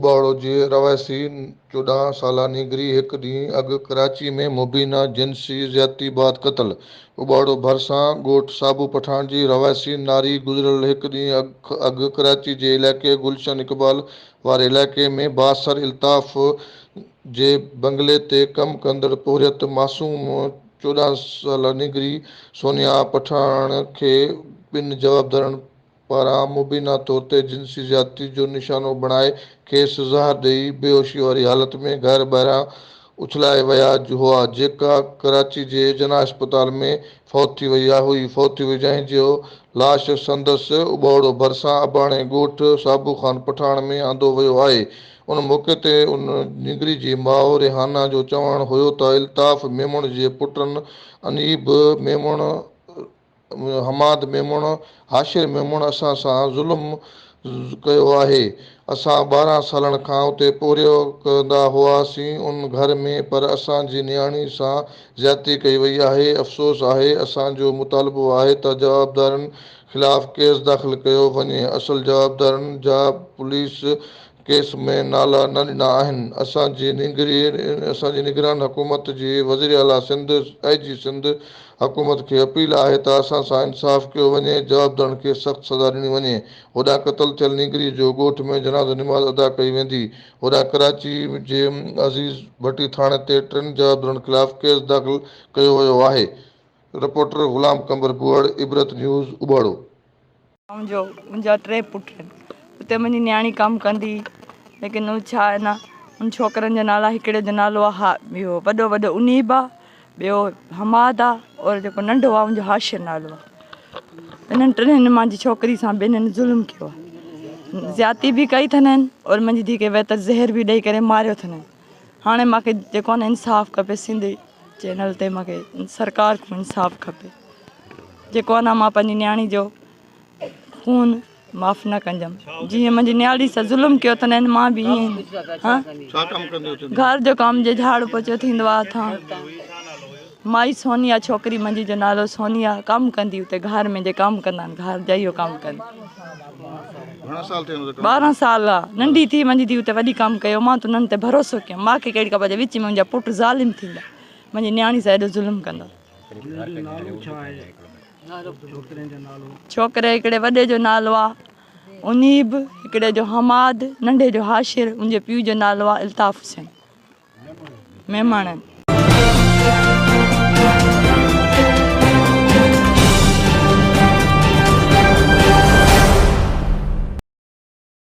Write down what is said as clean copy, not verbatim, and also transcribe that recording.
اٻاوڙو جي رهواسي 14 سالا نينگري هڪ ڏينهن اڳ ڪراچي ۾ مبينا جنسي زيادتي بعد قتل. اٻاوڙو ڀرسان ڳوٺ صابو پٺاڻ جي رهواسي ناري گذريل هڪ ڏينهن اڳ ڪراچي جي علائقي گلشن اقبال واري علائقي ۾ بااثر الطاف جي بنگلي تي ڪم ڪندڙ پورهيت معصوم 14 سالا نينگري سونيا پٺاڻ کي ٻن جوابدارن پاران مبينا طور تي جنسي زيادتي جو نشانو بڻائي کيس زهر ڏئي بيهوشي واري حالت ۾ گهر ٻاهران اڇلائي ويا هئا جيڪا ڪراچي جي جناح اسپتال ۾ فوت ٿي وئي هئي فوت ٿي وئي جنهن جو لاش سندس اٻهوڙو ڀرسان اباڻي ڳوٺ صابو خان پٺاڻ ۾ آندو ويو آهي ان موقعي تي ان نينگري جي ماء ريحانه جو چوڻ هيو ته الطاف ميمڻ جي پٽن انيب ميمڻ حماد ميمڻ، حاشر ميمڻ اسان سان ظلم ڪيو آهي. اسان 12 سالن کان اتي پورهيو ڪندا هئاسين ان گهر ۾ پر اسان جي نياڻي سان زيادتي ڪئي وئي آهي افسوس آهي اسان جو مطالبو آهي ته جوابدارن خلاف ڪيس داخل ڪيو وڃي اصل جوابدارن جا پوليس ڪيس ۾ نالا نه ڏنا آهن اسان جي نگري اسان جي نگران حڪومت جي وزيراعليٰ سنڌ آء جي سنڌ حڪومت کي اپيل آهي ته اسان سان انصاف ڪيو وڃي جوابدارن کي سخت سزا ڏني وڃي هوڏانهن قتل ٿيل نينگري جو ڳوٺ ۾ جنازو نماز ادا ڪئي ويندي هوڏانهن ڪراچي جي عزيز ڀٽي ٿاڻي تي ٽن جوابدارن خلاف ڪيس داخل ڪيو ويو آهي رپورٽر غلام قمبر بوهڙ عبرت نيوز اباڙو. منهنجو منهنجا ٽي پٽ آهن اتي منهنجي نياڻي ڪم ڪندي هئي ليڪن هو ڇا آهي نه ان ڇوڪرن جا نالا هڪڙي جو نالو آهي ٻيو وڏو وڏو انيب آهي ٻيو حماد آهي اور جيڪو ننڍو آهي ان جو حاشر نالو آهي انهن ٽنهن منهنجي ڇوڪري سان ٻنهن ظلم ڪيو آهي زيادتي به ڪئي اٿن اور منهنجي ڌيء کي ويتر زهر به ڏئي ڪري ماريو اٿن هاڻي مونکي جيڪو آهي نه انصاف کپي سنڌ چينل تي مونکي سرڪار کان انصاف کپي جيڪو آ نه مان پنهنجي نياڻي جو خون معاف نه ڪندم جيئن منهنجي نياڻي سان ظلم ڪيو اٿن ۽ مان به ائين ها گهر جو ڪم جي جهاڙو پوچو ٿيندو آ اٿان مائي سونيا ڇوڪري منهنجي جو نالو سونيا ڪم ڪندي اتي گهر ۾ جي ڪم ڪندا آهن گهر جا اهو ڪم ڪندي 12 سال آ ننڍي ٿي منهنجي ڌي اتي وڏي ڪم ڪيو مان ته انهن تي ڀروسو ڪيم مان کي ڪهڙي خبر جي وچ ۾ منهنجا پٽ ظالم ٿيندا منهنجي نياڻي سان ايڏو ظلم ڪندا ڇوڪري هڪڙي وڏي جو نالو آ انيب هڪڙي جو حماد ننڍي جو حاشر ان جي پيء جو نالو آ الطاف حسين ميمڻ.